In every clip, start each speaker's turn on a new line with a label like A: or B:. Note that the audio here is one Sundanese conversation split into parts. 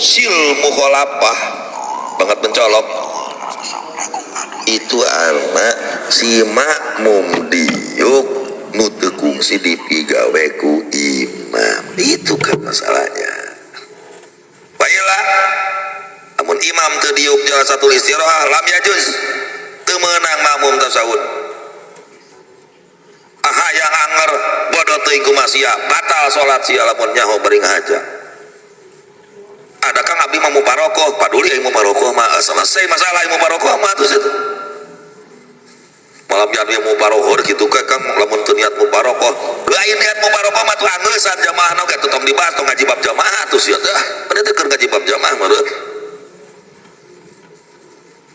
A: Sil mukhalafah banget mencolok itu anak si makmum diuk nu teu kungsi dipigawe ku imam. Itu kan masalahnya. Baiklah, namun imam teu diuk jalsatul istirahat lam yajuz, teu meunang makmum tasawuf. Aha yang anger bodoh teuing kumaha sia, batal salat sia lamun nyaho bari ngahaja. Ada kang abdi mah muparokoh, paduli aing muparokoh mah selesai masalah aing muparokoh mah terus itu. Malam jadi muparokoh gitu kan kang lamun teu niat muparokoh. Lain niat muparokoh mah tuh angeusan jamaah oge teu tong dibahas tong ngaji bab jamaah tuh sia teh. Mana teh keur ngaji bab jamaah meureun.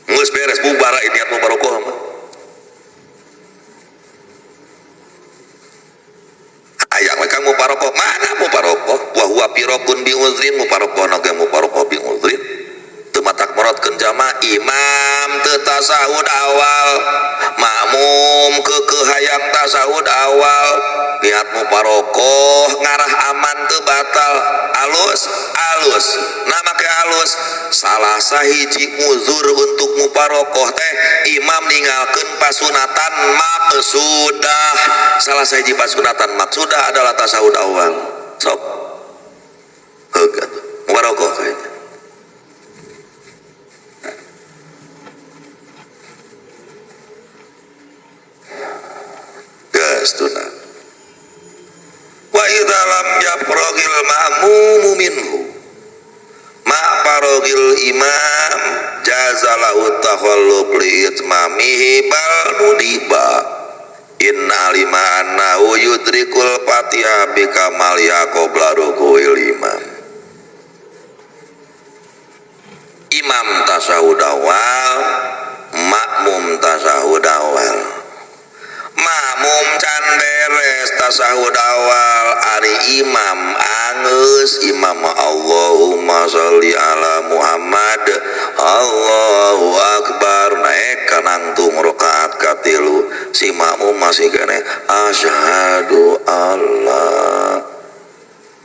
A: Geus beres bubar aing niat muparokoh mah. Aya we kang muparokoh, mana muparokoh? Wa huwa firaqun bi uzrin, muparokoh oge muparokoh bi uzrin. Teu matak merotkeun jamaah, imam teu tasahud awal, makmum keukeuh hayang tasahud awal, niat muparokoh ngarah aman teu batal, alus alus. Nah make alus salah sahiji uzur untuk muparokoh teh imam ninggalkeun pasunatan maksudah. Salah sahiji pasunatan maksudah adalah tasahud awal. Sok heug atuh muparokoh kayaknya. Geus tuna. Wa idza lam yafragil ma'mumu minhu ma faragil imam jazalahu takhalluf li itmamihi bal nudiba in alima annahu yudrikul fatihah bi kamaliha qabla ruku'il imam. Imam tasahud awal, makmum tasahud awal. Makmum can beres tasahud awal, ari imam angeus imam Allahumma sholli ala Muhammad Allahu akbar naik kanangtung rakaat katilu si makmum masih keneh asyhadu alla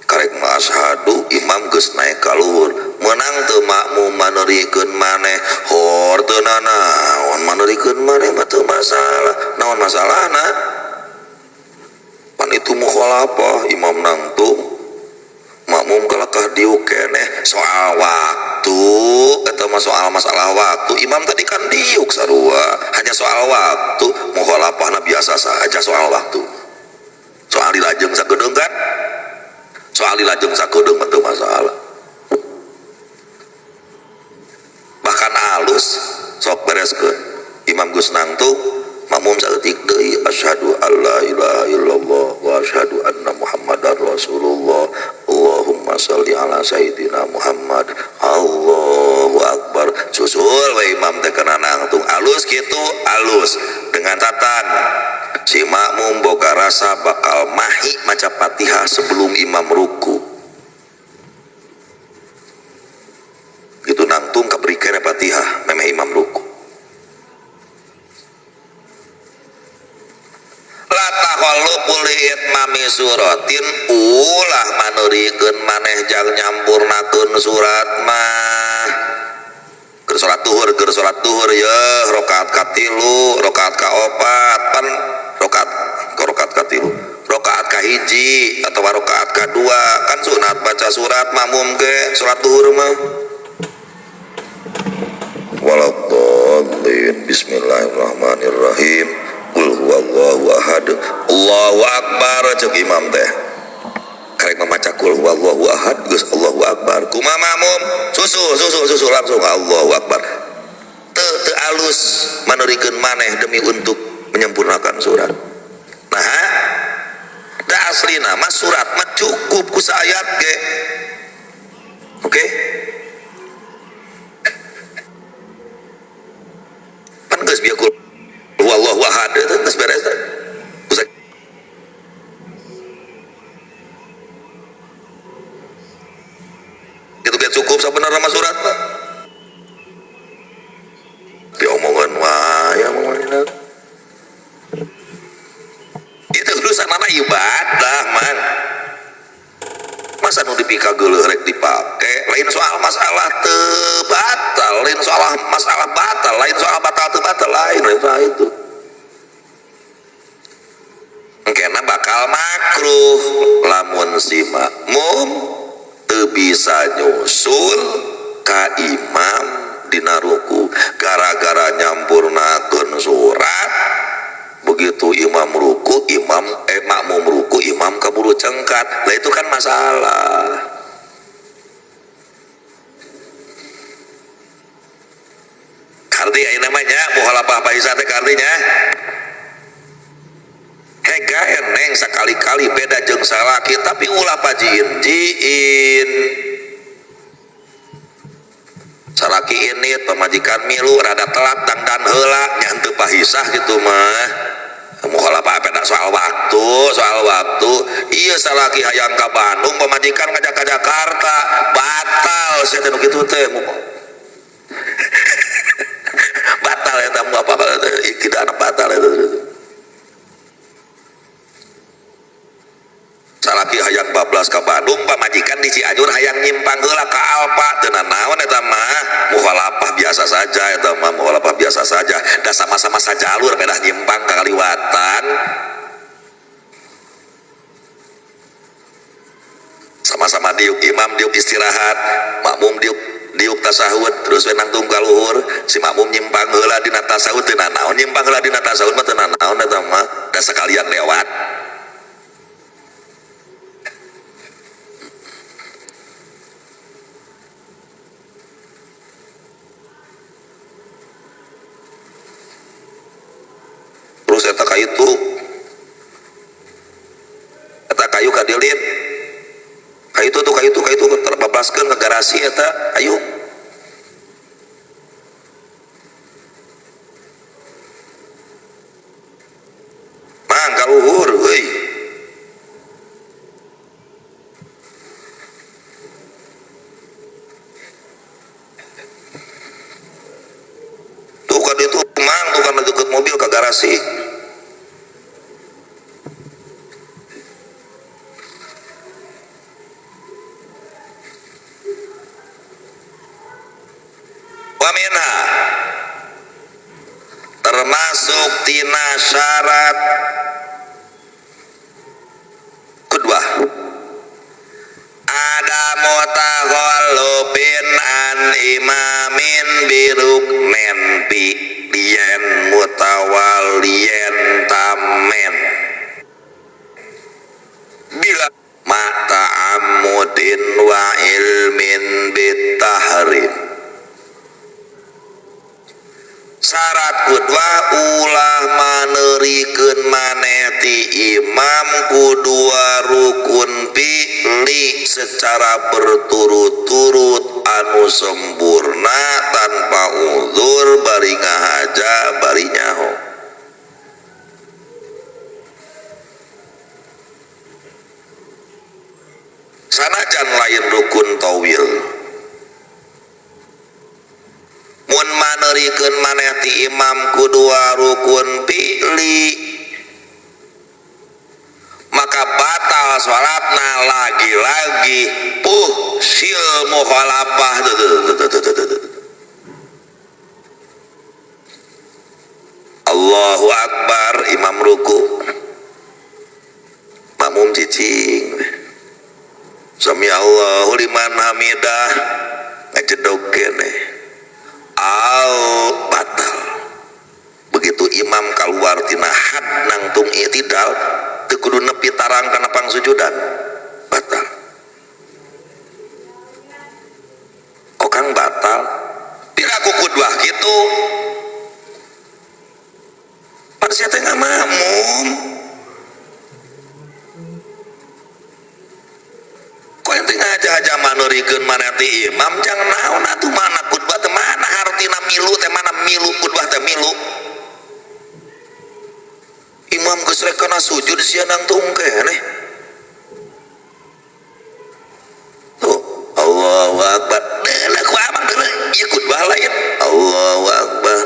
A: karek mah asyhadu imam geus naik ka luhur meunang teu makmum maneurikeun maneh hor teu nanaon maneurikeun maneh mah teu masalah naon masalahna pan itu mukhalafah imam nangtung makmum kalakah diuk keneh soal waktu eta mah soal masalah waktu imam tadi kan diuk sarua hanya soal waktu mukhalafahna biasa saja soal waktu soal dilajeng sakedeung kan soal dilajeng sakedeung mah teu masalah bahkan alus sok bereskeun imam geus nangtung makmum saeutik deui asyhadu alla ilaha illallah wa asyhadu anna muhammadar rasulullah Allahumma sholli ala sayyidina Muhammad Allahu akbar susul we imam teh kana nangtung alus kitu alus dengan tatan si makmum boga rasa bakal mahi maca Fatihah sebelum imam ruku gitu nangtung kaberi kene Fatihah memeh imam ruku la takhallufu li itmami suratin ulah maneurikeun maneh jang nyampurnakeun surat mah keur salat duhur yeuh rakaat katilu rakaat kaopat pan rakaat ke rakaat katilu rakaat kahiji atau rakaat kadua kan sunat baca surat makmum ge salat duhur mah waladhdallin bismillahirrahmanirrahim qul huwallahu ahad Allahu akbar ceuk imam teh karek mamaca qul huwallahu ahad geus Allahu akbar kumaha makmum susu susu susu langsung Allahu akbar teu teu alus maneurikeun maneh demi untuk menyempurnakan surat. Nah da aslina mah surat mah cukup ku saayat ge oke pan geus bieu qul huwallahu ahad eta geus beres teh. Itu ge cukup sabenerna mah surat mah diomongan wae omongan itu urusan ibadah man masa nu dipikageuleuh rek dipake lain soal masalah. masalah teu batal, lain soal masalah batal, lain soal batal teu batal, lain soal itu. Engkena bakal makruh lamun si makmum teu bisa nyusul ka imam dina ruku gara-gara nyampurnakeun surat. Begitu imam ruku, imam makmum ruku, imam kaburu cengkat. Lah itu kan masalah. Karti aya namanya mukhalafah fahisah teh kartinya. Hega eneng sakali-kali beda jeung salaki tapi ulah pajiin-jiin. Salaki ini pamajikan milu rada telat dangdan heula nya henteu pahisah gitu mah. Mukhalafah beda soal waktu. Ieu salaki hayang ka Bandung pamajikan ngajak ka Jakarta, batal sia teh nu kitu teh. Batal eta mu apa tidak anak batal eta. Salaki hayang bablas ka Bandung pamajikan di Cianjur hayang nyimpang heula ka Alfa teu nanaon eta mah mukhalafah biasa saja eta mah mukhalafah biasa saja da sama-sama sajalur pedah nyimpang ka kaliwatan sama-sama diuk imam diuk istirahat makmum diuk tasahud terus we nangtung ka luhur si makmum nyimpang heula dina tasahud teu nanaon nyimpang heula dina tasahud mah teu nanaon eta mah da sakalian lewat. Terus eta kayu tuh eta kayu kadilin kayu tuh kayu tuh kayu tuh terbablaskeun ke garasi eta kayu mang kaluhur euy tuh kaditu mang tuh kana deket mobil ke garasi. Waminha termasuk tina syarat kedua ada mutaghallubin an imamin biruknen fi'liyen mutawaliyen tamen bila ma'ta'ammudin wa ilmin bitahrim. Syarat kedua ulah manerikeun maneh ti imam ku dua rukun fi'li secara berturut-turut anu sempurna tanpa uzur bari ngahaja bari nyaho. Sanajan lain rukun tawil mun manerikeun maneh ti imam ku dua rukun fi'li maka batal salatna lagi-lagi puh sil mukhalafah. Allahu akbar imam ruku makmum cicing sami Allahu liman hamidah ngajedog keneh al batal. Begitu imam keluar tina had nangtung i'tidal teu kudu nepi tarang kana pangsujudan batal. Kokang batal piraku kudwah kitu pan sia teh ngamakmum kok ente ngaja-aja manerikeun maneh ti imam jangan naon atuh mana kudwah teh mana hartina milu teh mana milu kudwah teh milu imam geus rek kana sujud sia nangtung keneh tuh Allahu akbar deuleu ku amang deuleu ieu kudwah lain Allahu akbar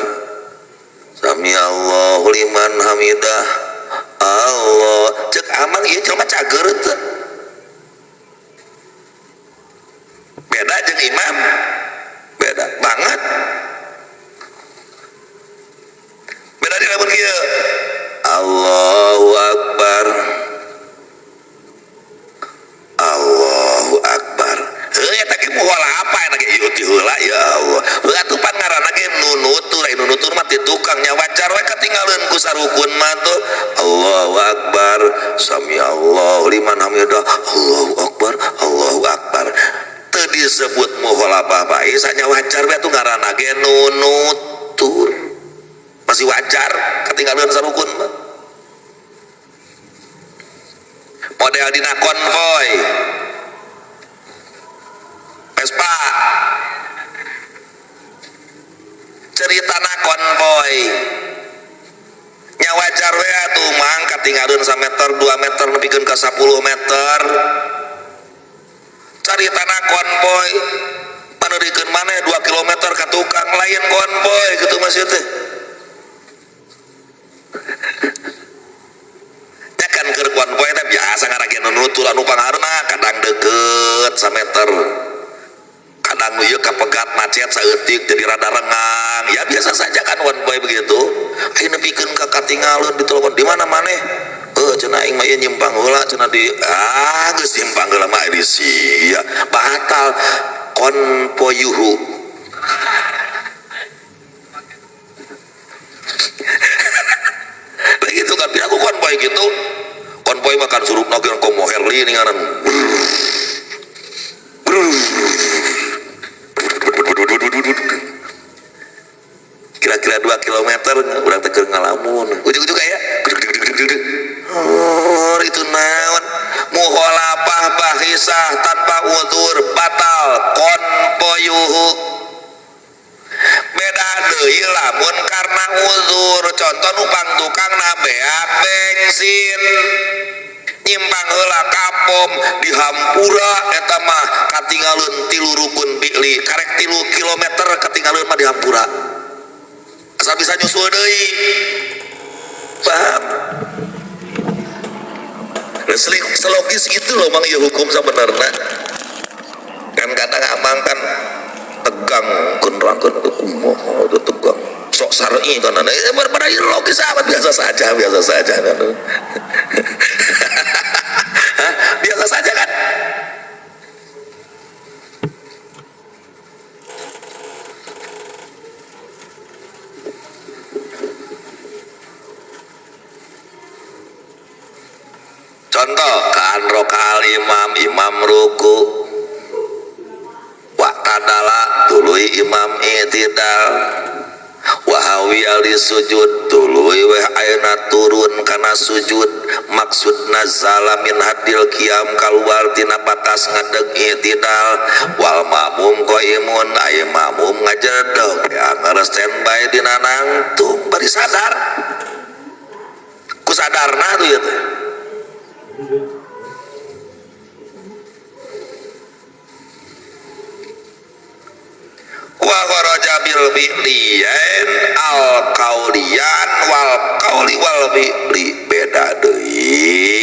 A: sami Allahu liman hamidah Allah cek amang ieu jelema cager teu beda jeung imam. mukhalafah bae sanya wajar bae atuh ngaranna ge nunutur. Masih wajar katinggalan sarukun mah. Model dina konvoy Vespa ceritana konvoy nya wajar we atuh mang katinggalkeun 1 meter 2 meter nepikeun ka 10 meter caritana konvoy paneurikeun maneh 2 kilometer ka tukang lain konvoy kitu maksud teh nya kan keur konvoy teh biasa ngarage nunutur anu pangharuna kadang deukeut 1 meter kadang ieu kapegat macet saeutik jadi rada rengang ya biasa saja kan konvoy begitu ayeuna nepikeun ka katinggalun ditelepon di mana maneh cenah aing mah ieu nyimpang heula cenah di geus nyimpang heula mah di sia batal konvoyuhu begitu kan aku konvoy gitu konvoy makan surupna ge komo Herli ngaran kira-kira 2 kilometer urang teh keur ngalamun ujug-ujug aya oh itu naon mukhalafah bahisah tanpa udzur batal konvoyuhu beda deui lamun karena uzur contoh nupang tukang nabeak bensin nyimpang heula kapom dihampura eta mah katinggalun 3 rukun fi'li karek 3 kilometer katinggalun mah dihampura asal bisa nyusul deui paham selogis gitu loh mang ieu hukum sabenerna kan kadang amang kan tegang kenrakeun kumaha teu tegang sok syar'i kan pada logis amat biasa saja kan. Biasa saja kan. Contoh kan rokal imam imam ruku waqtadala tuluy imam i'tidal wahawi ali sujud tuluy weh ayeuna turun kana sujud maksudna zala min hadil qiyam kaluar tina batas ngadeg i'tidal wal makmum qaimun aya makmum ngajedog anger standby dina nangtung bari sadar ku sadarna tuh ieu teh wa kharaja bil fi'liyain al qauliyan wal qauli wal fi'li beda deui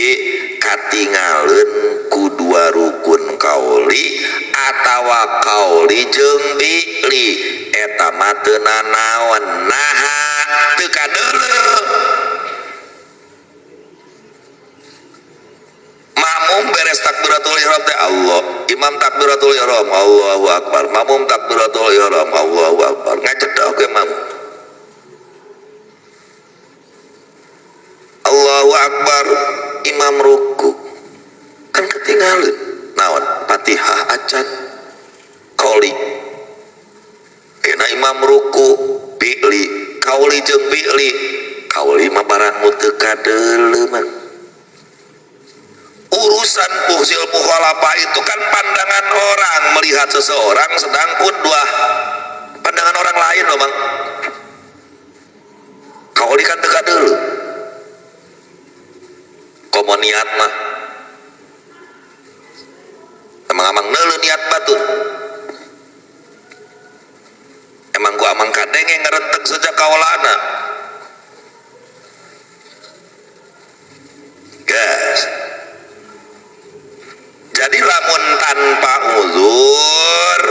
A: katingaleun ku dua rukun kauli atawa kauli jeung fi'li eta mah teu nanaon naha teu kadeuleu makmum beres takbiratul ihram teh Allah imam takbiratul ihram Allahu akbar makmum takbiratul ihram Allahu akbar ngajedog ge makmum Allahu akbar imam ruku kan ketinggalan naon Fatihah acan kauli kena imam ruku fi'li kauli jeung fi'li kauli mah barang nu teu kadeuleu mah. Urusan fuhsil mukhalafah itu kan pandangan orang melihat seseorang sedang qudwah, pandangan orang lain loh bang. Kauli kan dekat dulu, komo niat mah, emang amang neuleuh niat batur, emang gua amang kadenge ngerentek sejak kaulana, gas. Jadi lamun tanpa uzur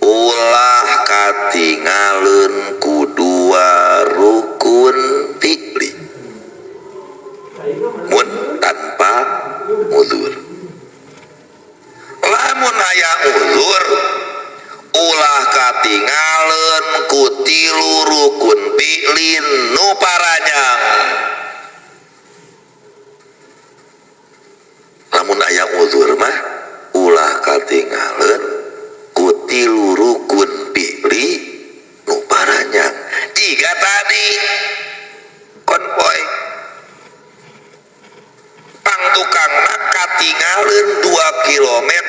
A: ulah katingaleun ku dua rukun fi'li mun tanpa uzur. Lamun aya uzur ulah katingaleun ku tilu rukun fi'li nu paranyang. Lamun aya uzur mah ulah katingaleun tilu rukun fi'li nu paranjang. Jika tadi konvoy pang tukangna katingaleun 2 kilometer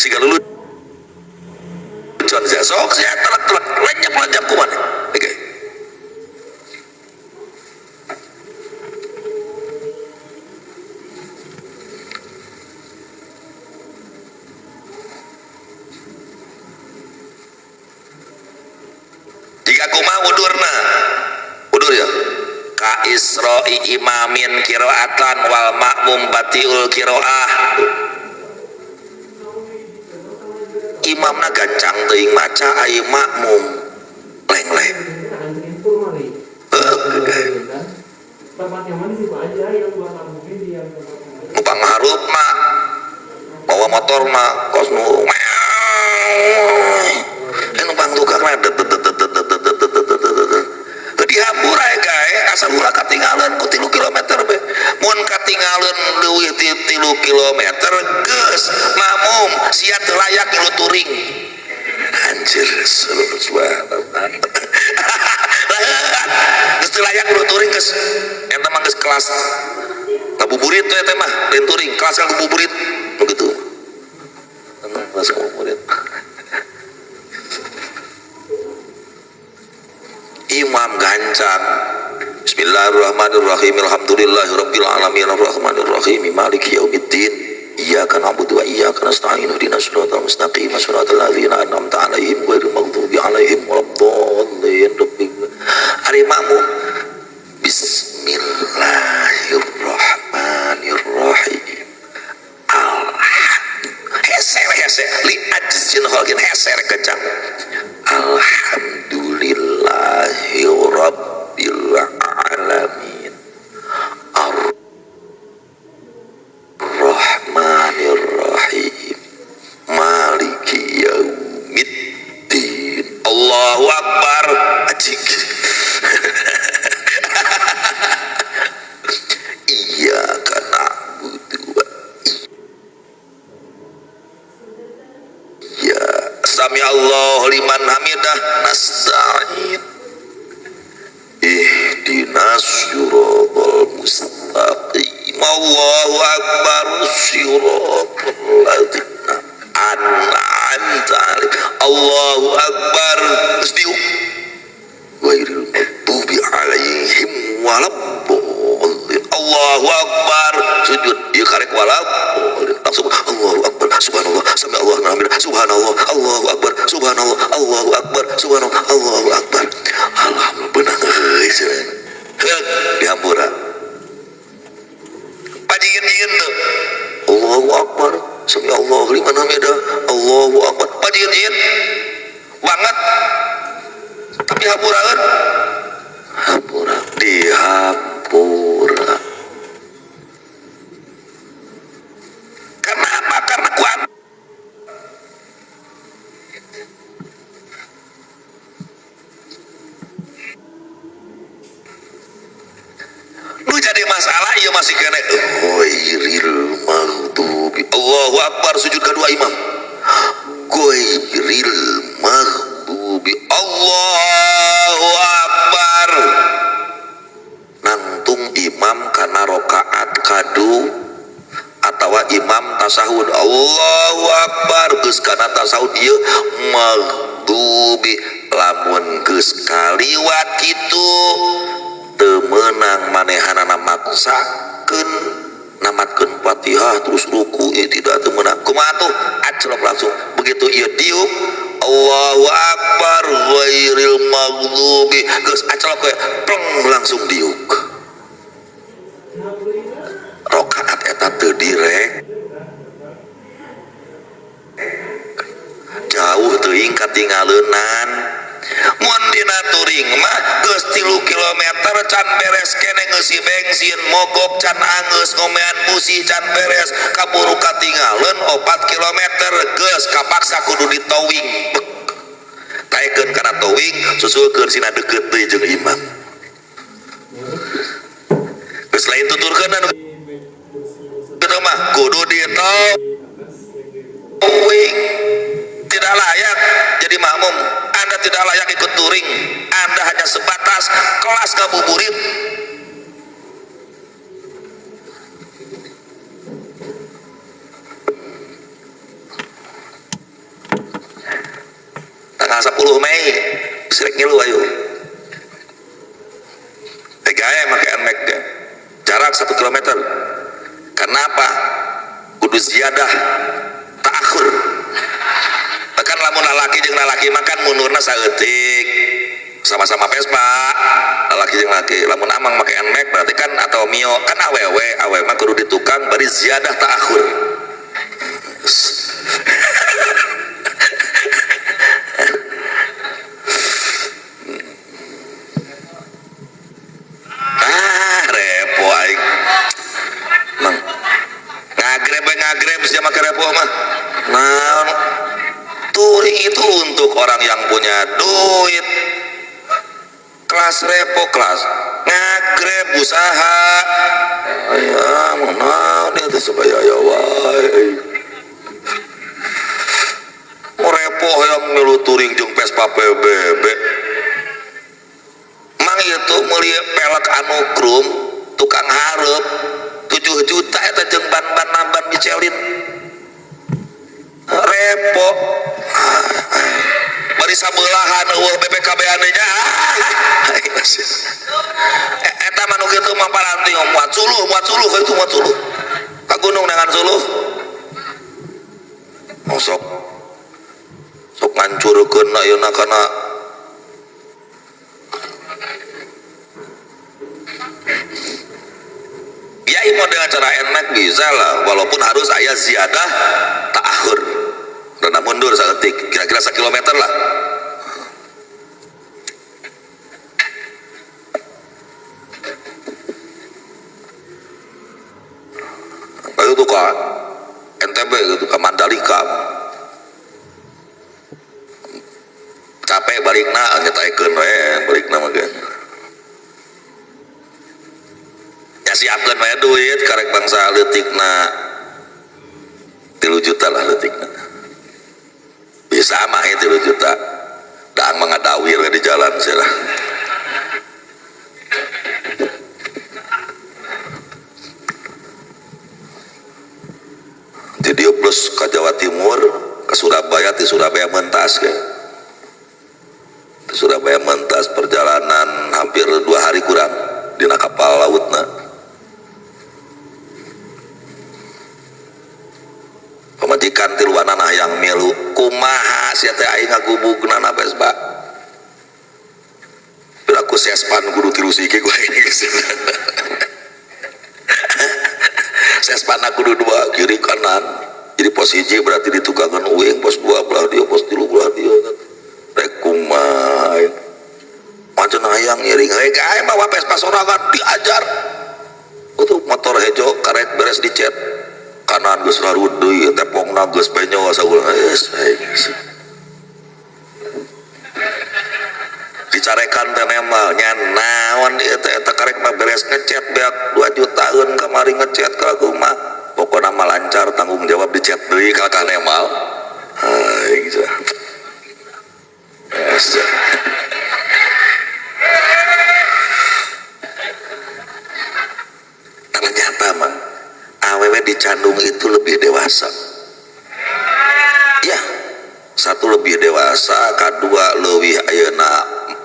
A: siga lulu cuan sia sok sia telak-telak lenyap-lenyap kuman. Oke. Jika kumaha udurna? Udur ya. Ka isra'i imamin qiraatan wal ma'mum batiul qiraah. Imamna gancang teuing maca ai makmum lengleng. Nu panghareup mah bawa motor mah kos nu nu pangtukangna dihambur aya gae asal ulah katingaleun ku 3 kilometer be. Mun katingaleun leuwih ti 3 kilometer geus makmum sia teu layak ngilu touring. Anjir subhanallah. Geus teu layak ngilu touring geus eta mah geus kelas ngabuburit we teh mah lain touring kelas ngabuburit nu kitu. Kelas ngabuburit. Imam gancang Bismillahirrahmanirrahim alhamdulillahirabbil alamin arrahmanirrahim maliki yaumiddin iyyaka na'budu wa iyyaka nasta'in ihdinas siratal mustaqim siratal ladzina an'amta 'alaihim ghairil maghdubi 'alaihim waladdallin. Ari makmum Bismillahirrahmanirrahim alhamdulillah hese hese li ajzin khalqin hese kencang alhamdulillahi rabbil alamin arrahmanir rahim maliki yaumiddin. Allahu akbar. Ajik. Iyyaka na'budu wa iyyaka sami Allahu liman hamidah nasta'in ihdinas siratal mustaqim. Allahu akbar siratal ladzina an'amta 'alaihim. Allahu akbar. Geus diuk ghairil maghdubi 'alaihim waladdallin. Allahu akbar. Sujud ieu karek waladdallin langsung Allahu akbar subhanallah sami Allahu liman hamidah subhanallah Allahu akbar subhanallah Allahu akbar subhanallah Allahu akbar. Alhamdulillah benang euy cenah. Heug dihampura. Pajieun-jieun teu. Allahu akbar sami Allahu liman hamidah Allahu akbar. Pajieun-jieun banget tapi hampuraeun. Hampura dihampura. Karena apa? Karena kuat. Lu jadi masalah ieu masih kene ghairil maghdubi. Allahu akbar sujud kedua imam. Ghairil maghdubi. Allahu akbar. Nangtung imam kana rakaat kadu tasahud Allahu Akbar geus kana tasahud ieu maghdubi lamun geus kaliwat kitu teu meunang manehanana maksakeun namatkeun Fatihah terus ruku ieu tidak teu meunang kumaha tuh aclok langsung begitu ieu diuk Allahu Akbar ghairil maghdubi geus aclok we pleng langsung diuk rakaat eta teu direk jauh teuing katingaleunan mun dina touring mah geus 3 kilometer can beres kene ngeusi bensin mogok can anggeus ngomean busi can beres kaburu katingaleun 4 kilometer geus kapaksa kudu ditowing taekeun kana towing susulkeun sina deukeut deui jeung imam geus lain tuturkeun anu kitu mah kudu ditowing tidak layak jadi makmum. Anda tidak layak ikut touring. Anda hanya sebatas kelas ngabuburit. Tanggal 10 Mei sirek ngilu ayo. Gaya make NMAX jarak 1 kilometer. Kenapa? Kudu ziyadah ta'akhur. Kan lamun lalaki jeung lalaki makan mundurna saeutik sama-sama Vespa lalaki jeung laki lamun amang make NMAX berarti kan atau Mio kan awewe awewe mah kudu ditukang bari ziyadah ta'akhur. Ah repo aing mang ngagreb sia make repo mah naon. Touring itu untuk orang yang punya duit. Kelas repo kelas ngagreb usaha. Ya mana dia tuh supaya ya wae. Repo yang milu touring jeung Vespa PBB. Mang itu meuli pelek anu krum tukang hareup 7 juta eta jeung ban-ban namban Michelin. Repo bari sabeulah eueuh BPKB-an nya. Eta mah nu kitu mah paranti muat suluh kitu muat suluh ka gunung dengan suluh sok sok ngancurkeun ayeuna kana ya model cara enak bisa lah walaupun harus aya ziyadah ta'akhur rada mundur saeutik kira-kira 1 kilometer lah. Ayo tuh ke NTB gitu ke Mandalika capek balikna nyetaikeun we balikna mah ge ya siapkeun we duit karek bangsa leutikna 3 juta lah leutikna bisa mah 3 juta daang mah ngadawir di jalan sih lah. Jadi plus ke Jawa Timur ke Surabaya di Surabaya mentas ke di Surabaya mentas perjalanan hampir 2 hari kurang dina kapal lautna. Pamajikan tiluanana hayang milu kumaha sia teh aing ngagubugna na Vespa piraku sespan kudu tilu siki ku aing geus. Sespan kudu 2 kiri kanan jadi pos 1 berarti ditukangan uing pos 2 belah dia pos 3 belah dia rek kumaha mancen hayang ngiring heuh aing bawa Vespa sorangan diajar untuk motor hejo karek beres dicet kanan geus larut deui tepongna geus benyo saurang geus dicarekan teh nemal nya naon ieu teh eta karek mah beres ngecet beak 2 jutaan kamari ngecet ka kumaha pokona mah lancar tanggung jawab dicet deui ka nemal aing ternyata mah awewe Awewe dicandung itu lebih dewasa. Ya, satu lebih dewasa, kedua lebih ayeuna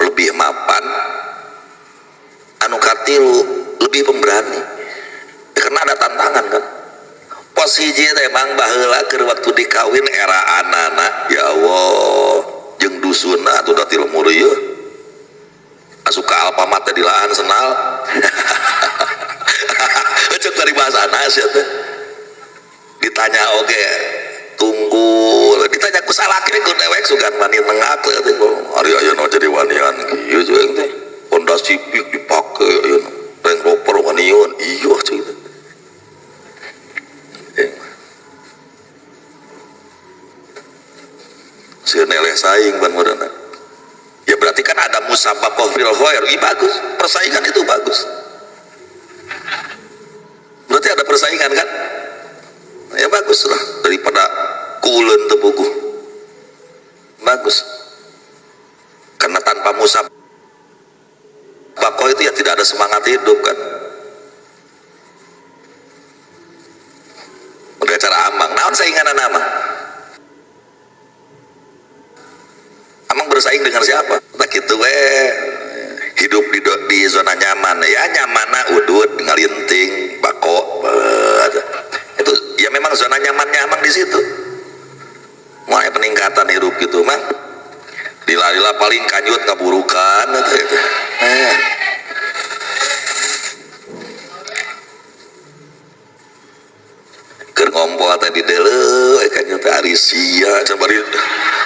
A: lebih mapan, anu katilu lebih pemberani. Ya, karena ada tantangan kan. Posisi teh emang baheula keur waktu dikawin era anana, ya Allah, jeung dusunna atuh da ti lemur ieu. Asup ka Alfamart teh dilaan senal. Cek dari bahasa sia teh. Ditanya oge tunggu, ditanya ku salaki ku dewek sugan wani nengak teh. Ari ayeuna jadi wanian kieu jeung teh. Honda Civic dipake ayeuna. Range Rover waniun, iya cek teh. Sieun eleh saing ban meureunna. Ya berarti kan ada musabaqah fil khair. Ih, bagus, persaingan itu bagus. Berarti ada persaingan kan? Ya bagus lah daripada kulen tebuku. Bagus. Karena tanpa musabaqah itu ya tidak ada semangat hidup kan. Udah cara amang, naon saingan amang? Amang bersaing dengan siapa? Tak gitu hidup di zona nyaman ya, nyamana udud ngalinting bako itu ya memang zona nyamannya amang di situ. Mulai peningkatan hidup gitu mang, dilila paling kanyut ngaburukan gitu. Keur ngompol teh di deuleu kanyut teh ari sia bari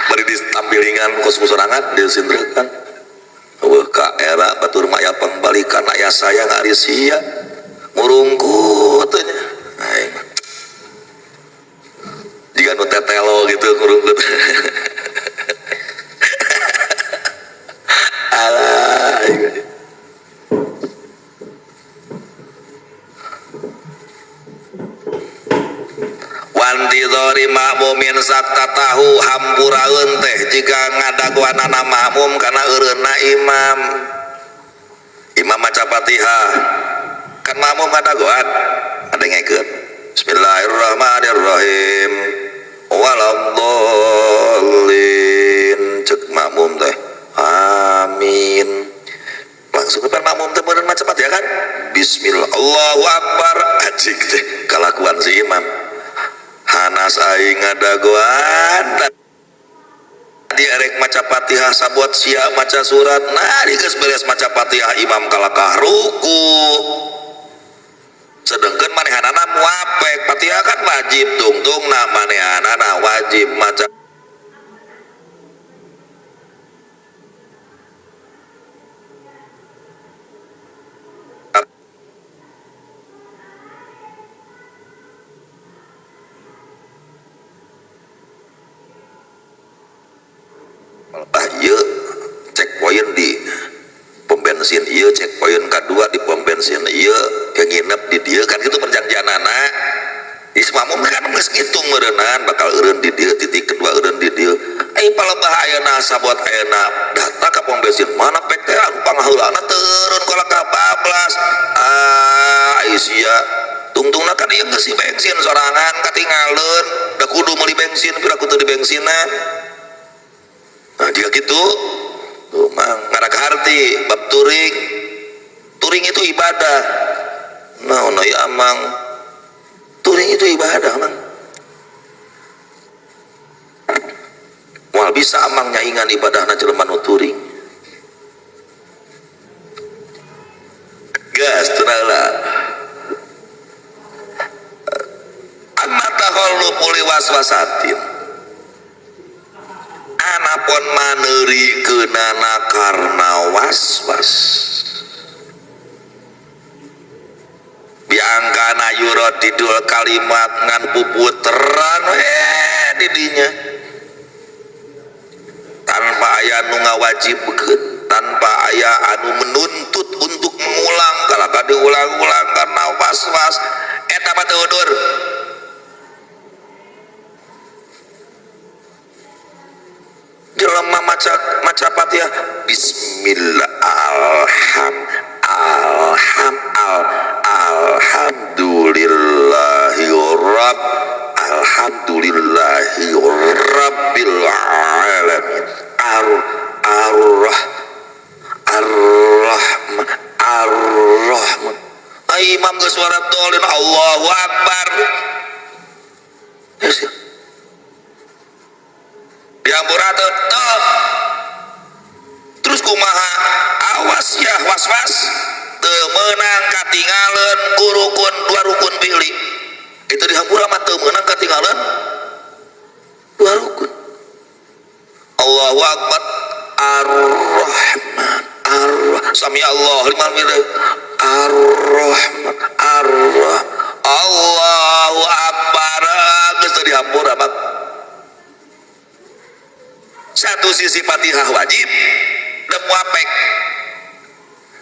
A: bari ditampilingan kos sorangan disindrekan. Eueuh ka era batur mah aya pangbalikan aya sayang ari sia ngurungkut teh nya. Aing mah jiga nu tetelo gitu ngurungkut. Alah aing. Wantidhori makmumin sakta tahu hampuraeun teh jika ngadaguanana makmum kana eureunna imam. Imam maca Fatihah kan makmum ngadaguan ngadengekeun Bismillahirrahmanirrahim waladhdallin cek makmum teh amin. Langsung kan makmum teh meureun maca Fatihah kan Bismillah Allahu akbar ajik teh kalakuan si imam. Hanas aing ngadagoan tadi erek maca Fatihah sabot sia maca surat. Nah geus beres maca Fatihah imam kalakah ruku. Sedengkeun manehanana muapek Fatihah kan wajib tungtungna manehanana wajib maca ieu checkpoint di pom bensin ieu, checkpoint kedua di pom bensin ieu, ke nginep di dieu kan gitu perjanjianana. Di makmum kan geus ngitung meureunnan bakal eureun di dieu titik kedua eureun di dieu. Ai palebah ayeuna sabot ayeuna datang ka pom bensin mana pek teh anu pangaheulana turun kalaka bablas. Ah ai sia tungtungna kan ieu geus bensin sorangan katingaleun da kudu meuli bensin pira kudu di bensinan. Nah, jika gitu, tuh mang ngarak harti bab turing. Turing itu ibadah. Nah, ono ya mang. Turing itu ibadah, mang. Moal bisa amang nyaingan ibadahna jelema nu turing. Gas tunala. Amma takhallufu liwaswasatin. Anapun maneuri keunana karena was-was. Biangkana yuradidul kalimat ngan puputeran didinya. Tanpa aya nu ngawajibkeun, tanpa aya anu menuntut untuk mengulang, kalaka diulang-ulang karena was-was eta mah teu udur. Jelema maca Fatihah Bismillah alham alham al alhamdulillahi Allahu Akbar. Yes, ya. Dihampura teu teu. Terus kumaha? Awas ya was-was. Teu meunang katingaleun ku rukun dua rukun pilih. Itu dihampura mah teu meunang katingaleun dua rukun. Allahu Akbar. Ar-Rahman Ar-Rahman. Sami Allah liman hamidah. Ar-Rahman Ar-Rahman. Allahu Akbar. Geus teu dihampura mah. Satu sisi Fatihah wajib dan muapek.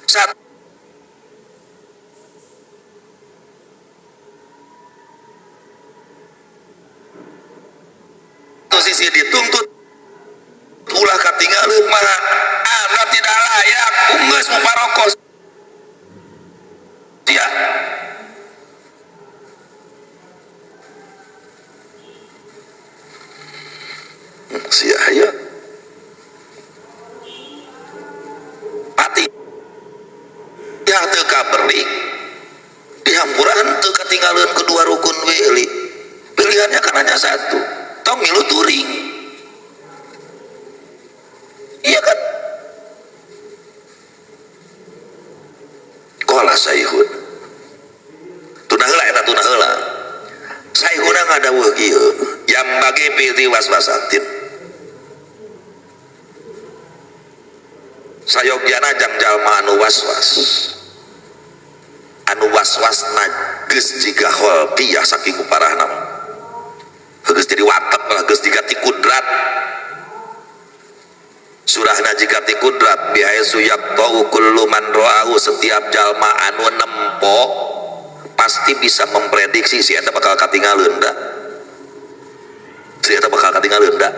A: Satu sisi dituntut ulah katinggalin mah anda tidak layak unggeus muparokos ya. Sia ya Fatihah teu kaberi dihampuran teu katinggalin kedua rukun wili. Pilihannya kan hanya satu, tong milu turing. Iya kan? Qala Saihun. Tunah heula eta tunah heula. Saihuna ngadawuh kieu, yang bagi pilih was-wasatin. Sayogyana jang jalma anu was-was. Anu was-was geus jiga kholqiyah saking parahna mah. Geus jadi watek lah, geus jiga ti kudrat. Surahna jika ti kudrat bihaitsu yaqta'u kullu man ra'ahu, setiap jalma anu nempo pasti bisa memprediksi si eta bakal katingaleun da. Si eta bakal katingaleun da.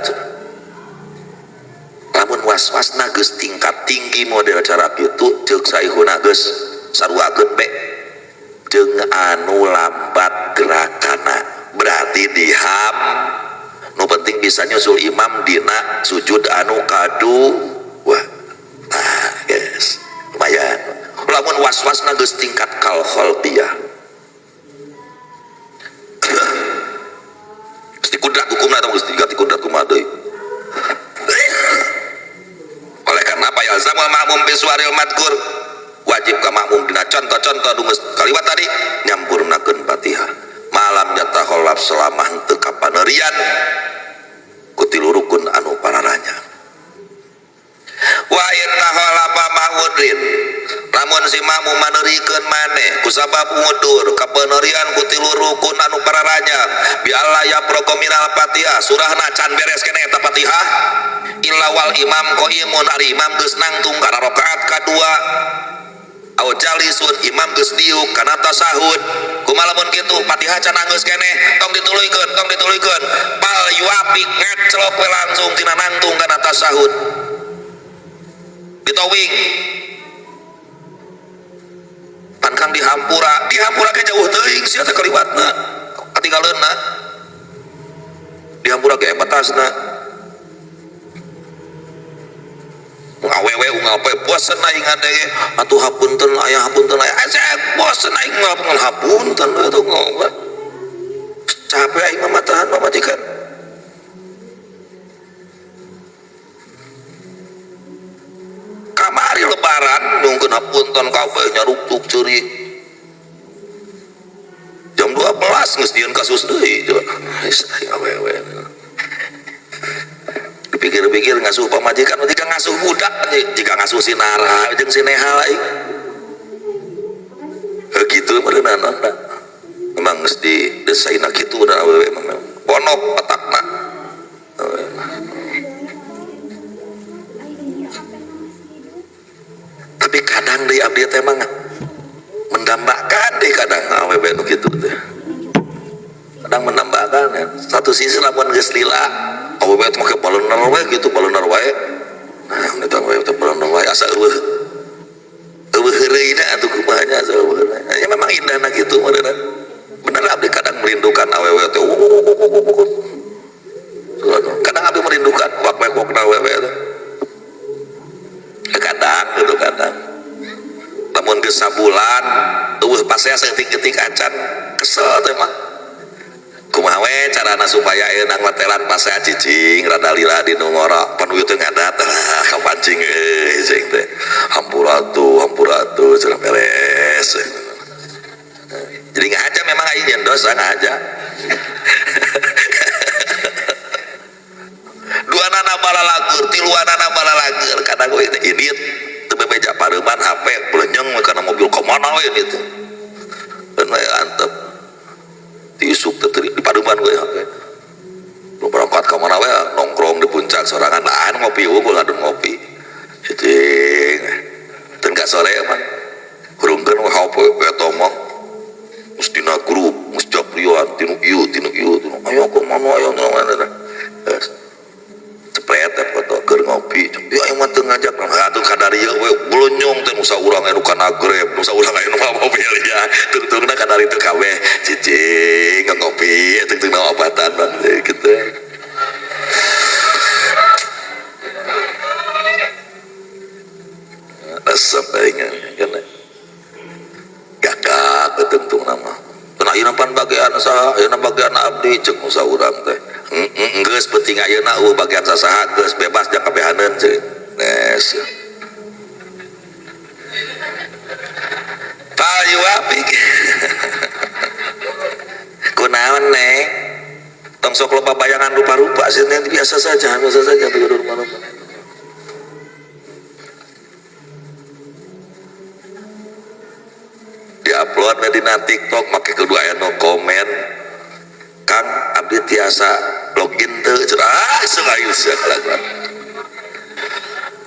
A: Lamun was-wasna geus tingkat tinggi model cara kitu ceuk saihuna geus saruakeun be jeung anu lambat gerakana berarti diham. Nu penting bisa nyusul imam dina sujud anu kadua. Nah, guys, lumayan. Lamun was-wasna geus tingkat kal khalqiyah. Geus dikudrat hukumna eta geus dikudrat kumaha deui. Oleh karena apa yalzamul ma'mum bisuaril madkur, wajib ka makmum dina contoh-contoh nu geus kaliwat tadi nyampurnakeun Fatihah. Malam yatakhallaf selama henteu kapanerian ku tilu rukun anu pararanya. Wa in takhalafa ma'udrin, lamun si makmum manerikeun maneh kusabab ngudur kapanerian ku tilu rukun anu pararanya bi alla yaproqa minal Fatihah, surahna can beres keneh eta Fatihah illa wal imam qaimun, ari imam geus nangtung kana rakaat kadua au jalisun, imam geus diuk kana tasahud. Kumaha lamun kitu Fatihah can anggeus keneh, tong dituluykeun, tong dituluykeun, bal yuapik ngacelok we langsung tina nangtung kana tasahud ditowing pan kang dihampura, dihampura ge jauh teuing sia teh kaliwatna katinggaleunna dihampura ge batasna awewe unggal poe bosen aing ngadenge atuh hapunten aya hapunten aya saya bosen aing ngapun hapunten atuh ngomong capek aing mah matahan pamajikan kamari lebaran nyungkeun hapunten kabeh nyaruktuk ceurik jam 12 geus dieun kasus deui geus aing awewe dipikir-pikir ngasuh pamajikan jika ngasuh budak jika ngasuh si Nara jeung si Neha aing gitu meureunana memang geus didesaina kitu da awewe mah ponok otakna. Tapi kadang deui abdi teh mah mendambakan deui kadang awewe nu kitu teh kadang mendambakan ya. Satu sisi lamun geus lila awewe teh make balener we gitu balener wae. Nah, eta awewe teh balener wae asa eueuh eueuh heureuyna atuh kumaha nya asa eueuh. Ya memang indahna kitu meureunna. Bener abdi kadang merindukan awewe teh. Kadang abdi merindukan wak-wak awewe teh. Kadang gitu kadang. Lamun geus sabulan eueuh pasea saeutik-eutik acan kesel. carana supaya ayeuna ngletelan pasea cicing rada lila di nu ngora pan teu ngadat ah kapancing euy cing teh hampura atuh cenah beres. Jadi ngahaja memang aing nyen dosa ngahaja. Dua nana balalagur, tiluanana balalagur kadang we teh indit teu bebeja pareuman HP belenyeng we kana mobil ka mana we indit. Keun we antep. Tiisuk teh di pareuman we HP. Nu berangkat ka mana we nongkrong di puncak sorangan lahan ngopi unggul ngadon ngopi. Cicing. Teu ka sore mah. Hurungkeun we HP eta mah. Geus dina grup, geus japrian tinu ieu tinu ayo ka mana ayo mana. Geus cepret foto keur ngopi. Ya aing mah teu ngajak atuh kadarieu we belenyong teh nusa urang anu kana Grab, nusa urang anu mobil ya. Tungtungna kadari teu kabeh cicing ngopi tungtungna obatan gitu. Resep aing kan. Gagak tungtungna mah. Cenah ayeuna pan bagian saha, ayeuna bagian abdi ceuk nusa urang teh. Geus penting ayeuna eueuh bagian sasaha geus bebas jang kabehaneun ceuk. Nes. Fal yuwafik. Kunaon neng? Tong sok loba bayangan rupa-rupa sih neng biasa saja rupa-rupa. Diupload dina TikTok make kudu aya nu komen. Kang abdi tiasa login teu cenah selayu sia kalakuan.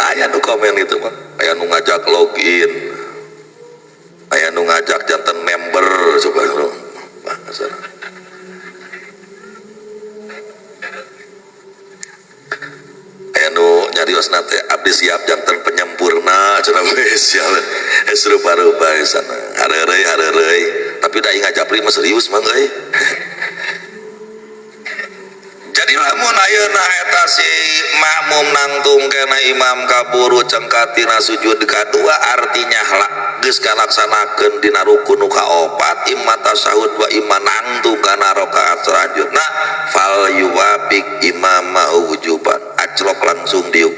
A: Aya nu komen itu mah, aya nu ngajak login. Aya nu ngajak janten member coba bahasa. Aya nu nyariosna teh abdi siap janten penyempurna cenah we siap. Geus rupa-rupa sana. Hareureuy tapi da aing ngajapri mah serius mah euy. Jadi lamun ayeuna eta si makmum nangtung kana imam kaburu cengkatina sujud kadua artinya geus kalaksanakeun dina rukun nu kaopat imma tasyahud wa imma nangtung kana rakaat selanjutna fal yuwafiq imama wujuban aclok langsung diuk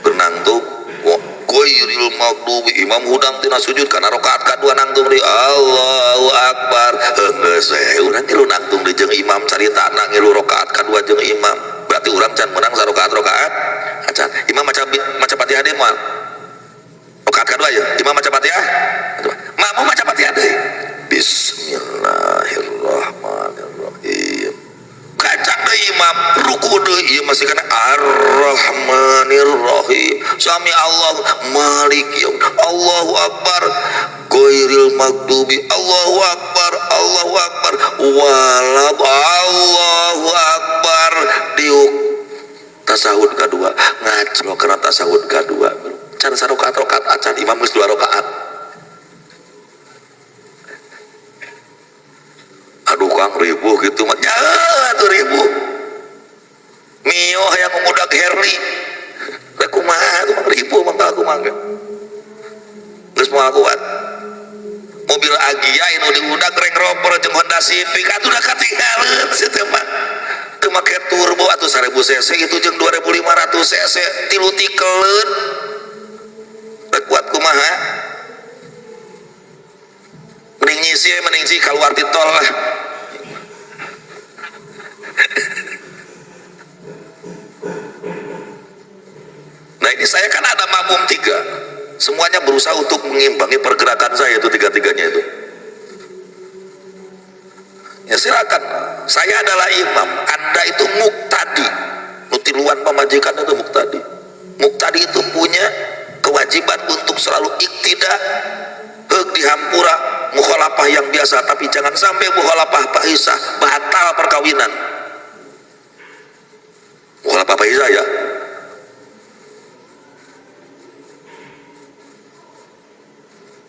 A: bernangtung ghairil maghdubi imam hudang tina sujud kana rakaat kadua nangtung di Allahu akbar geus we urang ngilu nangtung di jeung imam caritana ngilu rakaat kadua jeung imam berarti urang can meunang sarakaat-rakaat acan imam maca Fatihah deui moal rakaat kadua ya imam maca Fatihah makmum maca Fatihah deui bismillahirrahmanirrahim kacang deui imam ruku deui ieu masih kana Ar-Rahmanir-Rahim sami Allah Malik yaum Allahu akbar ghairil maghdubi Allahu akbar Allahu akbar wala Allahu akbar diuk tasahud kadua ngaclok kana tasahud kadua can sarakaat-rakaat acan imam geus 2 rakaat. Aduh Kang ribuh gitu mah nya atuh ribuh mio hayang ngudak Herli rek kumaha atuh mah ribuh mah aku mah geus moal kuat mobil Agia anu diudak Range Rover jeung Honda Civic atuh da katinggalan si teh mah teu make turbo atuh 1000 cc itu jeung 2500 cc tilu tikeleun rek kuat kumaha mending nyisi mending sih keluar di tol lah. Nah ini saya kan ada makmum 3, semuanya berusaha untuk mengimbangi pergerakan saya itu tiga-tiganya itu. Ya silakan, saya adalah imam, Anda itu muktadi, nutiluan pemajikan itu muktadi. Muktadi itu punya kewajiban untuk selalu iktidak, heug dihampura mukhalafah yang biasa, tapi jangan sampai mukhalafah fahisah, batal perkawinan. Mukhalafah fahisah ya.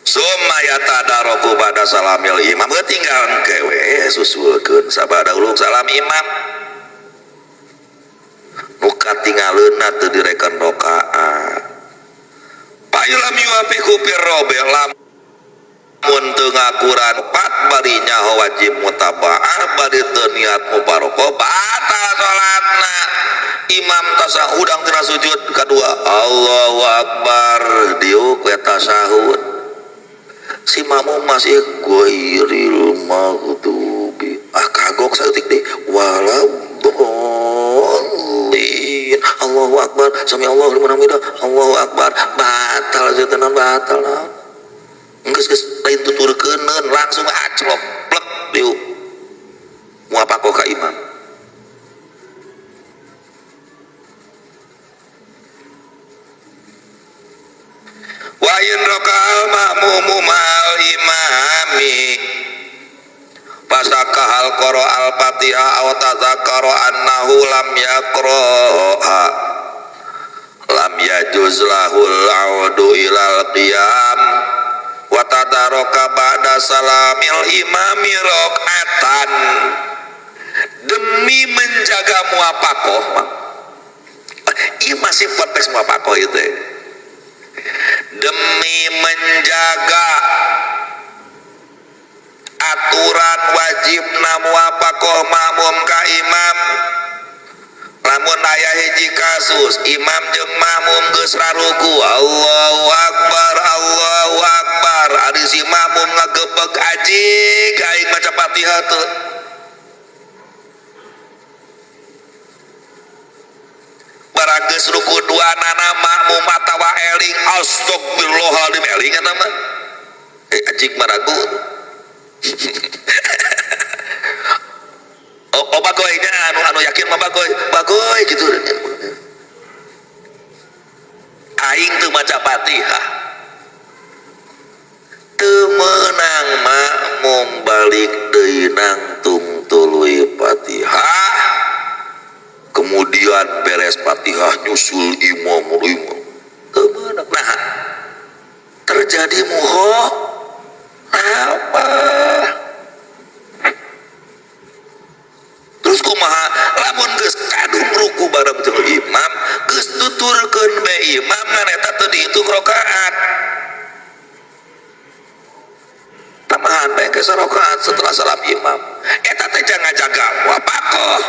A: Summa yatadaraku pada salamil imam, tinggal kewe susulkeun sabada ulung salam imam. Nu katingaleunna teu direken rakaat. Fa lam yuwafiqu fir rabi' Mun teu ngakuran 4 bari nyaho wajib mutabaah bari teu niat mufaroqah batal salatna. Imam tasahud tina sujud kadua Allahu akbar diuk we tasahud. Si makmum masih ghairil maghdubi. Ah kagok saeutik deui waladdallin. Allahu akbar sami Allahu liman hamidah Allahu akbar batal zeuteunan batal naon. Geus geus lain tuturkeuneun langsung aclok plek diuk. Muapakoh ka imam. Wa in raka'a ma'mumu ma'al imami fasakahal qara al-Fatihah aw tadzakkara annahu lam yaqra'a lam yajuz lahul 'audu ilal qiyam wa tadaraka ba'da salamil imami rakaatan. Demi menjaga muapakoh, ini masih konteks muapakoh itu. Demi menjaga aturan wajib muapakoh makmum ka imam, lamun aya hiji kasus imam jeung makmum geus raruku Allahu akbar Allahu akbar ari si makmum ngagebeg ajig aing maca Fatihah teu. Barang geus ruku dua nana makmum atawa eling astagfirullahaladzim eling eta mah ajig maragu. Oh bagoy nya anu yakin mah bagoy bagoy gitu. Aing teu maca Fatihah teu meunang makmum balik deui nangtung tuluy Fatihah kemudian beres Fatihah nyusul imam imam teu meunang. Nah terjadi muho apa terus kumaha lamun geus kadung ruku bareng jeung imam geus tuturkeun be imam ngan eta teu dihitung rakaat tambahan bae ke rakaat setelah salam imam eta teh jangan jaga wapakoh.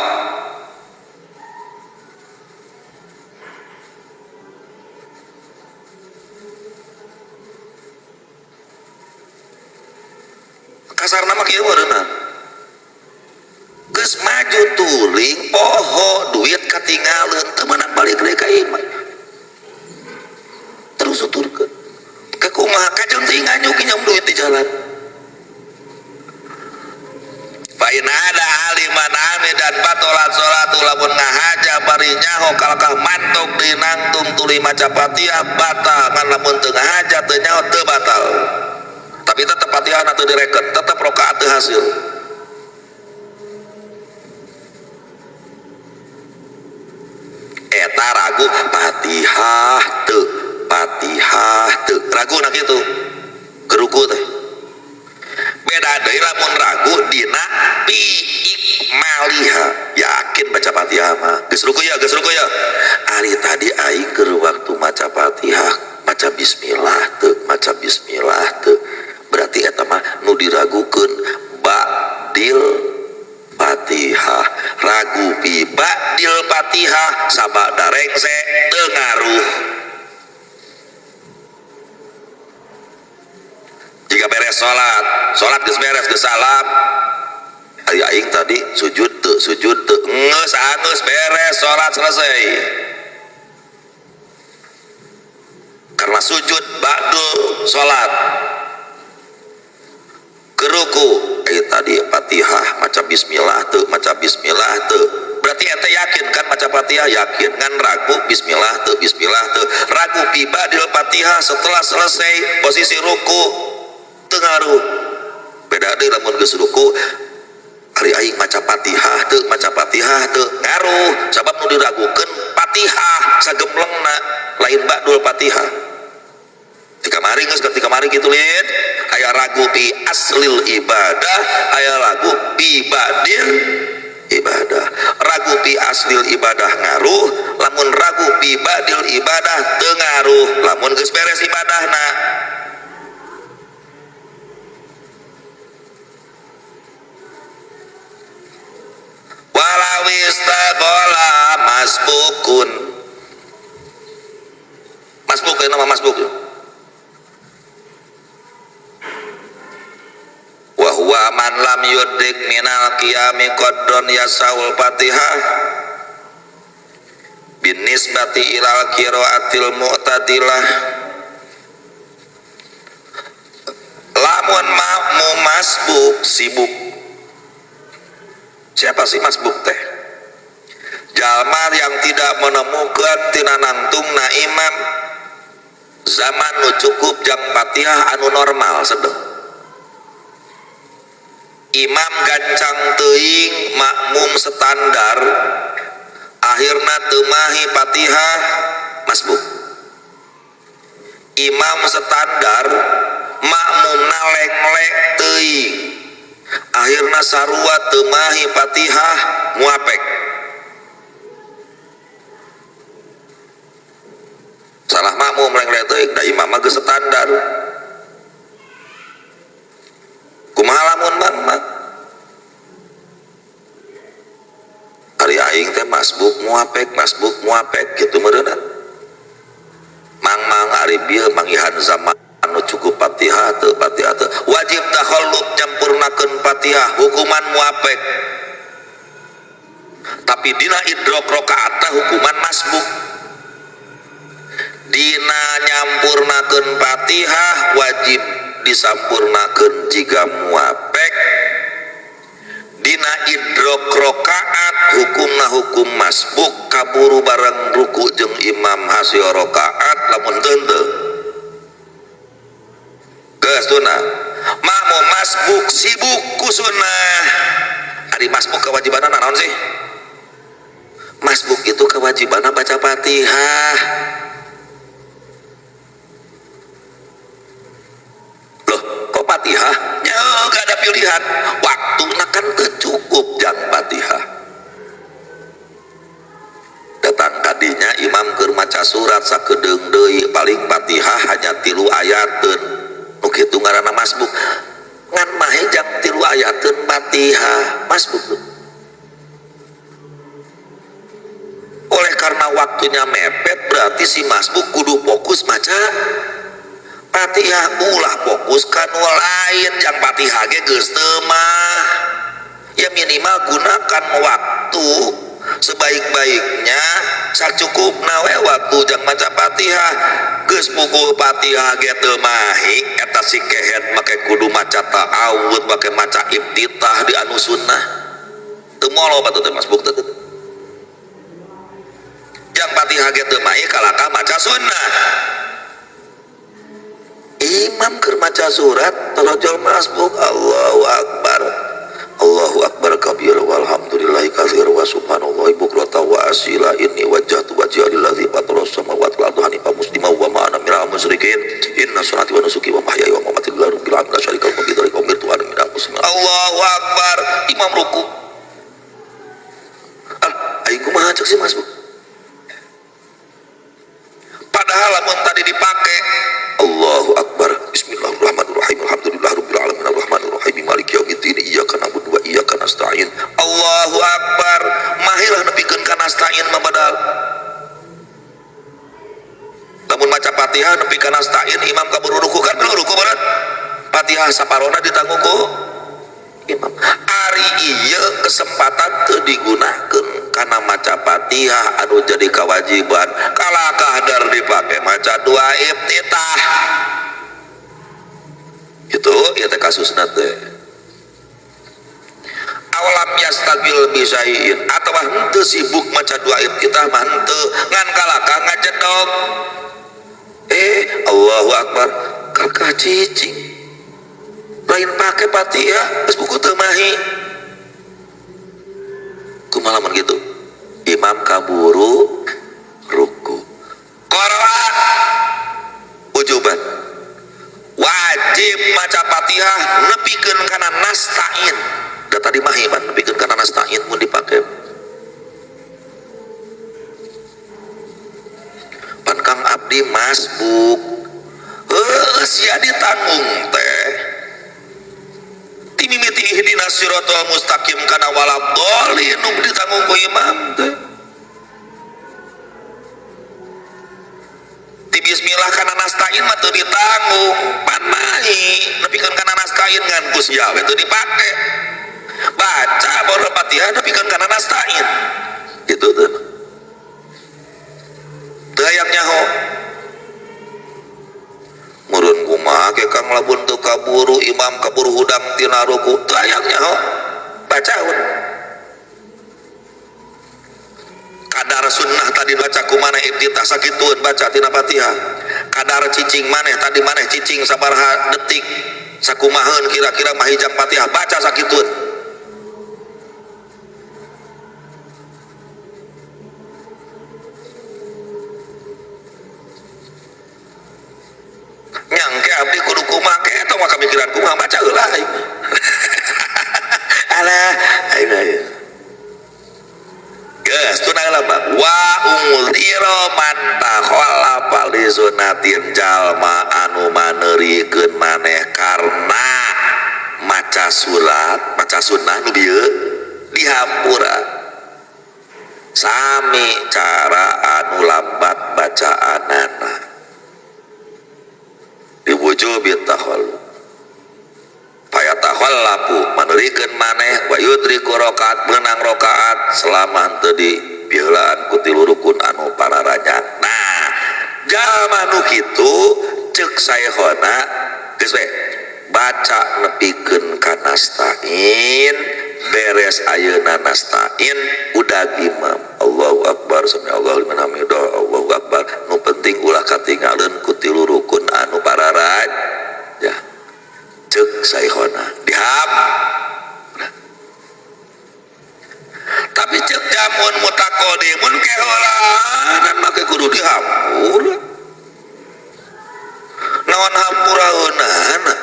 A: Kasarna mah kieu meureunna geus maju tuling poho duit katingaleun teu meunang balik deui ka imah terus tuturkeun ke kumaha kajeun teuing nganjuk nyam duit di jalan. Fa in ada aliman amidan batalat salatu lamun ngahaja bari nyaho kalakah mantok dinangtung tuluy maca Fatihah batal ngan lamun teu ngahaja teu nyaho teu batal tapi tetep Fatihah teu direken tetep rakaat teu hasil. Eta ragu Fatihah teu Fatihah teu ragu na kitu geruku teh beda deui lamun ragu dina fi ikmaliha yakin baca Fatihah mah geus ruku ya geus ruku ya ari tadi aing keur waktu maca Fatihah maca bismillah teu maca bismillah teu berarti eta mah nu diragukeun ba'dil Fatihah ragu fi ba'dil Fatihah sabada rengse teu ngaruh. Jika beres salat, salat geus beres geus salam ari aing tadi sujud teu geus anggeus beres salat selesai karena sujud ba'dul salat keruku tadi Fatihah maca bismillah teu maca bismillah teu berarti ente yakin kan maca Fatihah yakin ngan ragu bismillah teu ragu fi ba'dil Fatihah setelah selesai posisi ruku teu ngaruh beda deui lamun geus ruku ari aing maca Fatihah teu ngaruh sabab nu diragukeun Fatihah sagemblengna lain ba'dul Fatihah. Ketika mari geus ketika mari kitu lin aya ragu fi aslil ibadah aya ragu fi ba'dil ibadah ragu fi aslil ibadah ngaruh lamun ragu fi ba'dil ibadah teu ngaruh lamun geus beres ibadahna. masbukun. Masbuk ya nama masbuk ya. Wa huwa man lam yudrik minal qiyami qadron yasaul Fatihah binisbati ilal qiraatil mu'tadilah. Lamun makmum masbuk sibuk. Siapa sih masbuk teh? Jalma yang tidak menemukan tina nangtungna imam zaman nu cukup jang Fatihah anu normal sedeng. Imam gancang teuing makmum standar akhirna teu mahi Fatihah masbuk. Imam standar makmumna lenglek teuing akhirna sarua teu mahi Fatihah muapek. Salah makmum lenglek teuing da imam mah geus standar. Kumaha lamun mah ari aing teh masbuk muapek gitu meureunna. Mang-mang ari bieu mangihan zaman anu cukup Fatihah teu Fatihah teu wajib takhalluf nyampurnakeun Fatihah hukuman muapek. Tapi dina idrok rakaatna hukuman masbuk. Dina nyampurnakeun Fatihah wajib disampurnakeun jiga muapek. Dina idrok rakaat hukumna hukum masbuk kaburu bareng ruku jeung imam hasil rakaat lamun teu geus tuna makmum masbuk sibuk ku sunnah. Ari masbuk kewajibanna naon sih? Masbuk itu kewajibanna baca Fatihah. Loh, kok Fatihah? Ya gak ada pilihan. Waktuna kan cukup jang Fatihah. Datang kadinya imam keur maca surat sakedeung deui paling Fatihah hanya 3 ayateun. Nu kitu ngaranna masbuk. Ngan mahe jang 3 ayateun Fatihah, masbuk. Oleh karena waktunya mepet berarti si masbuk kudu fokus maca Fatihah, ulah fokus kanu lain jang Fatihah ge geus teu mah. Ya minimal gunakan waktu sebaik-baiknya sacukupna we waktu jang maca Fatihah. Geus pukul Fatihah ge teu mahi eta si kehed make kudu maca ta'awud make maca iftitah di anu sunnah. Teu molo batu teh masbuk teh. Jang Fatihah ge teu mahi kalakah maca sunnah. Imam keur maca surat torojol masbuk Allahu akbar Allahu akbar kabir walhamdulillahi katsir wa subhanallahi bukrata wa asila inni wajjahtu wajhiya lillazi fatara samawati wal arda hanifan muslima wa ma ana minal musyrikin inna sholati wa nusuki wa mahyaya wa mamati lillahi rabbil alamin la syarika lahu wa bidzalika umirtu wa ana minal muslimin. Allahu akbar imam ruku. Ah aing kumaha cek si masbuk. Padahal lamun tadi dipake Allahu akbar bismillahirrahmanirrahim alhamdulillahirabbil alamin arrahmanirrahim maliki yaumiddin iyyaka na'budu wa iyyaka nasta'in. Allahu akbar mahirah nepikeun ka nasta'in mah padahal lamun maca Fatihah nepi ka nasta'in imam kaburu ruku kan belum ruku berat Fatihah saparona ditanggung ku imam. Ari ieu kesempatan teu digunakeun kana maca Fatihah anu jadi kewajiban kalakah dar dipake maca doa iftitah. Itu ieu teh kasusna teh. Awalam yastagil bisain atawa henteu sibuk maca doa iftitah mah henteu ngan kalakah ngajedog. Allahu akbar kalakah cicing lain pake Fatihah geus buku teu mahi. Kumaha lamun kitu? Imam kaburu ruku. Qara'a ujuban wajib maca Fatihah nepikeun kana nasta'in. Da tadi mah iman nepikeun kana nasta'in mun dipake. Pan Kang abdi masbuk. Heuh sia ditanggung teh. Timimiti ihdinas siratal mustaqim kana waladhdallin nu ditanggung ku imam teh. Bismillah kana nastain mah teu ditanggung pan mahi nepikeun kana nastain ngan ku sia we teu dipake baca baru Fatihah nepikeun kana nastain gitu tuh teu hayang nyaho meureun kumaha ke Kang lamun teu kaburu imam kaburu hudang tina ruku teu hayang nyaho bacaun kadar sunnah tadi baca ku maneh iftitah sakitueun baca tina Fatihah kadar cicing maneh tadi maneh cicing sabaraha detik sakumaheun kira-kira mahijang Fatihah baca sakitueun nyangke abdi kudu kumaha ke eta mah kamikiran kumaha baca heula aing alah aing aing geus tunang lama wa ungzira man takhallafa li sunnatin jalma anu maneurikeun maneh karena maca surat maca sunnah nu bieu dihampura sami cara anu lambat bacaanana diwujubi takhalluf fayatakhallafu maneurikeun maneh wa yudriku rakaat meunang rakaat selama henteu dipiheulaan ku tilu rukun anu pararanyang. Nah jalma nu kitu ceuk saehona geus we baca nepikeun ka nastain beres ayeuna nastain udag imam Allahu akbar sami Allahu liman hamidah Allahu akbar nu penting ulah katinggalin ku tilu rukun anu pararanyang ceuk saehona dihap. Nah. Tapi ceuk jamun mutaqaddimun keheulaanan make kudu dihampura naon hampuraeunana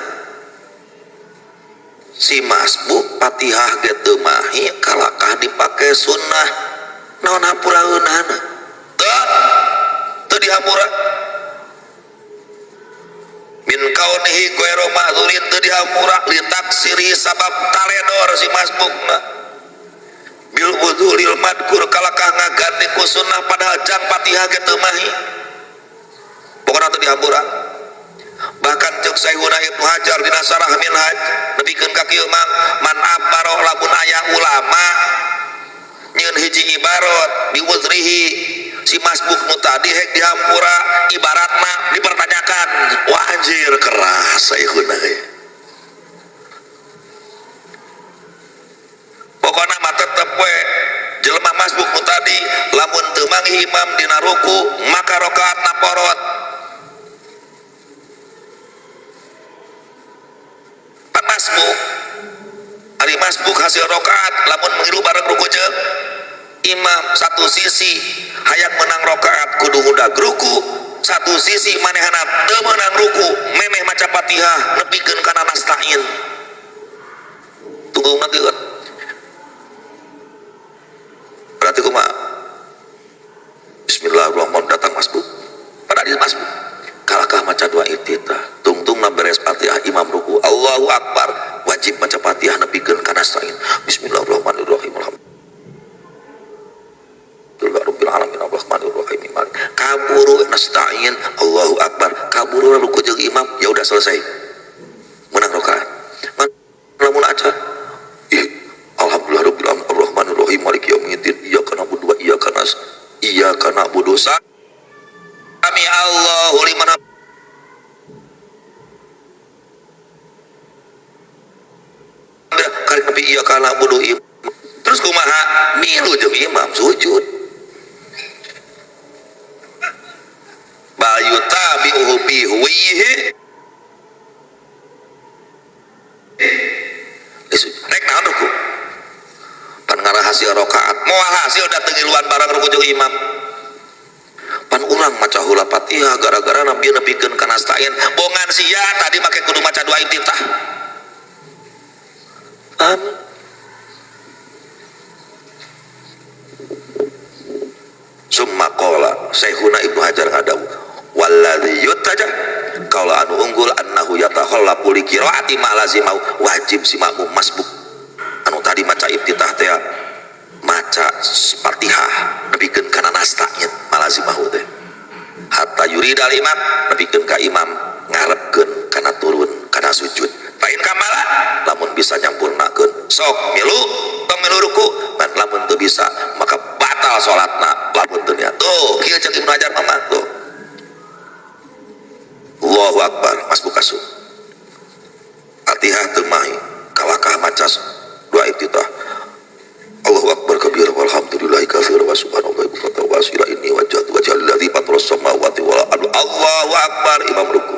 A: si masbuk Fatihah ge teu mahi kalakah dipake sunnah naon hampuraeunana teu teu dihampura min kaunihi ghairu ma'dzurin teu dihampura li taksiri sabab taledor si masbukna bil wudzulil madkur kalakah ngaganti ku sunnah padahal jang Fatihah ge teu mahi pokona teu dihampura. Bahkan ceuk Syekhuna Ibnu Hajar dina Syarah Minhaj nepikeun ka kieu mang man abaro lamun aya ulama nyeun hiji ibarat biwuzrihi si masbuk nu tadi hek dihampura ibaratna dipertanyakan wah anjir keras Syekhuna pokona mah tetep we jelema masbuk nu tadi lamun teu manggih imam dina ruku maka rakaatna porot pan masbuk ari masbuk hasil rakaat lamun ngilu bareng ruku jeung imam satu sisi hayang menang rakaat kudu udag ruku satu sisi manehna teu meunang ruku memeh maca Fatihah nepikeun kana nastain tunggu nanti kan berarti kumaha Bismillahirrahmanirrahim datang masbuk pada di masbuk kalakah maca dua iftitah tungtungna beres Fatihah imam ruku Allahu akbar wajib maca Fatihah nepikeun kana nastain Bismillahirrahmanirrahim alhamdulillah rabbil alamin arrahmanirrahim malik kaburu nasta'in Allahu akbar kaburu ruku jeung imam ya udah selesai menang rakaat lamun acan ih alhamdulillah rabbil alamin arrahmanirrahim maliki yaumiddin iyyaka na'budu wa iyyaka nasta'in iyyaka na'budu sami Allahu liman hamidah karek nepi iyyaka na'budu terus kumaha milu jeung imam sujud bayutabi'uhu bi huwihi rek naon ruku pan ngarah hasil rakaat moal hasil dateng ngiluan barang ruku jeung imam pan urang maca heula Fatihah gara-gara nabi nepikeun ka nastain bongan sia tadi make kudu maca dua iftitah amin. Summa qala Syekhuna Ibnu Hajar ngadawu walladzi yuttaja qala anu unggul annahu yatakhallafu li qiraati ma lazimau wajib si makmum masbuk anu tadi maca iftitah teh maca Fatihah nepikeun kana nastain ma lazimahu teh hatta yuri yuridal imam nepikeun ka imam ngarepkeun kana turun kana sujud fa in kamala lamun bisa nyampurnakeun sok milu tong milu ruku dan lamun teu bisa maka batal salatna lamun teu niat. Tuh kieu cek Ibnu Hajar mah tuh. Allahu akbar masbuk kasu. Fatihah teu mahi kalakah maca doa iftitah. Allahu akbar kabir walhamdulillahi katsir wa subhanallahi bukratan wa asila inni wajjahtu wajhi lillazi fatara samawati wal ardh. Allahu akbar imam ruku.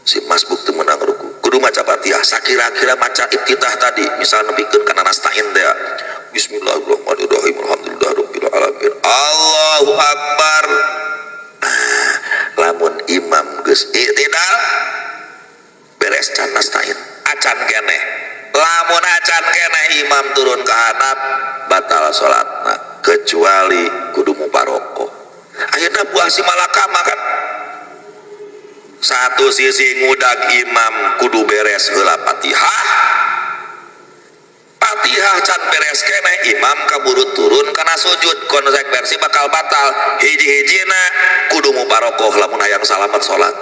A: Si masbuk teu meunang ruku. Kudu maca Fatihah sakira-kira maca iftitah tadi misal nepikeun kana nastain teh. Bismillahirrahmanirrahim alhamdulillahirabbil alamin. Allahu akbar. Nah, lamun imam geus i'tidal beres can nastain acan keneh. Lamun acan keneh imam turun ke handap batal salatna kecuali kudu mufaroqoh. Akhirna buah si malakama kan satu sisi ngudag imam kudu beres heula Fatihah. Fatihah can beres keneh imam kaburu turun kana sujud konsekuensi bakal batal. Hiji-hijina kudu mufaroqoh lamun hayang salamet salat.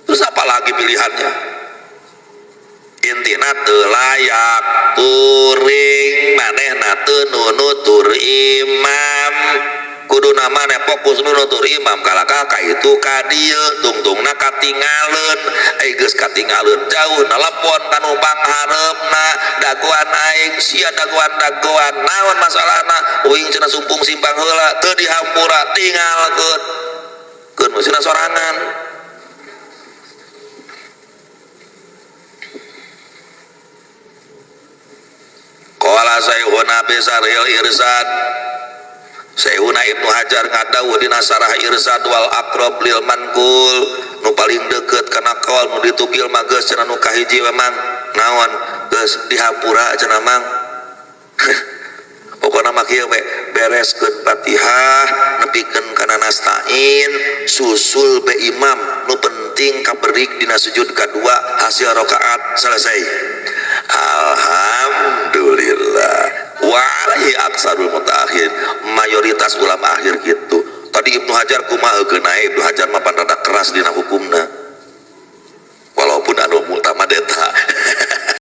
A: Terus apa lagi pilihannya? Intina teu layak turing manehna teu nunutur imam. Kuduna maneh fokus nunutur imam kalakah ka itu ka dieu tungtungna katingaleun ai geus katingaleun jauh nelepon ka nu panghareupna dagoan aing sia dagoan-dagoan naon masalahna uing cenah sumpung simpang heula teu dihampura tinggalkeun keun cenah sorangan. Qala Syekhuna bi Sarhil Irsad. Syekhuna Ibnu Hajar ngadawuh dina Sarah Irsad wal aqrab lil manqul nu paling deukeut kana qaul nu ditukil mah geus cenah nu kahiji memang naon geus dihampura cenah mang. Pokona mah kieu we bereskeun Fatihah nepikeun kana nastain susul be imam nu penting kaberik dina sujud kadua hasil rakaat selesai. Alhamdulillah wa alaihi aksarul mutaakhirin mayoritas ulama akhir gitu. Tadi Ibnu Hajar kumaha geunah Ibnu Hajar mah pan rada keras dina hukumna.